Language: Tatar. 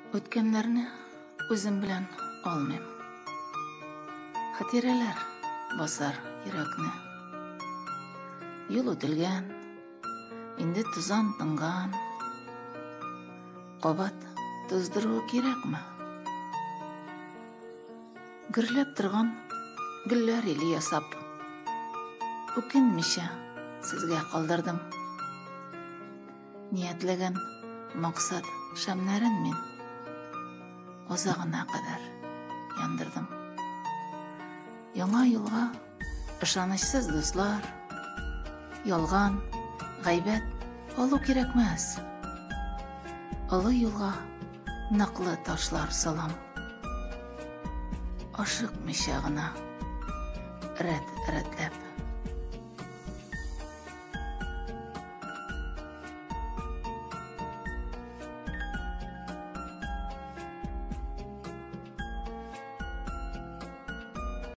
Үткәннәрне үзем белән алмыйм. Хатирәләр басар йөрәкне. Юл үтелгән, инде тузан тынган. Кабат туздыруы кирәкме? Гөрләп торган гөлләр иле ясап, үкенмичә сезгә калдырдым. Ниятләгән максат шәмнәрен мин азагына кадәр яндырдым. Яңа юлга ышанычсыз дуслар, ялган, гайбәт алу кирәкмәс. Олы юлга ныклы ташлар салам. Ашыкмыйча гына рәт-рәтләп.